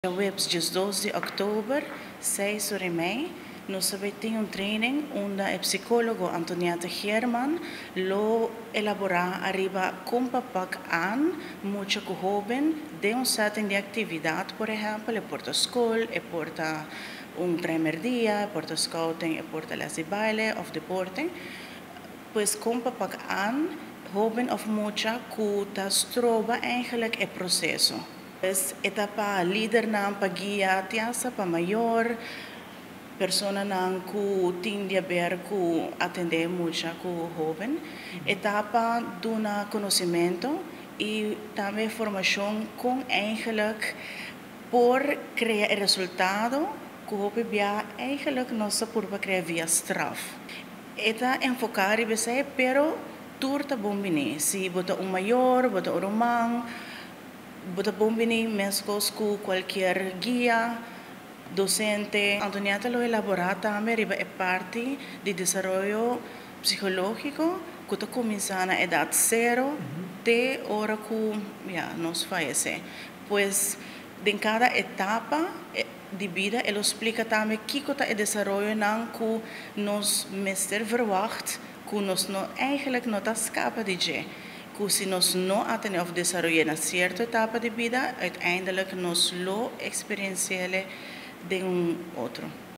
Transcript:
Djaweps 12 di òktober, 6:30, nos tambe tin un training unda e psikólogo Antonietta German lo elaborá ariba kon pa pak aan mucha ku hóben den un setting di aktividat, por ehèmpel, e por ta skol, e por ta un traimerdia, e por ta scouting, e por ta les di baile òf deporte. Pues kon pa pak aan hóben òf mucha ku ta stroba eigenlijk e proseso. Pues e ta pa lidernan, pa guia, te asta pa mayor, personanan ku tin di haber ku atendé mucha ku hóben. E ta pa duna konosementu i tambe formashon kon eigenlijk por krea e resultado ku hopi bia eigenlijk nos por krea via straf. E ta enfoká riba esei, pero tur ta bon bini. Si bo ta un mayor, bo ta un ruman, bo ta bon bini meskos ku kualke guia, dosente. Antonietta lo elaborá tambe riba e parti di desaroyo psikológiko ku ta kuminsá na edat 0 te ora ku, ja, nos fayesé. Pues den kada etapa di bida e lo splika tambe kiko ta e desaroyonan ku nos mester verwacht, ku nos no eigenlijk no ta skapa di dje. Ku si nos no atendé òf desaroyá na sierto etapa di bida, uiteindelijk nos lo eksperensiá den un otro.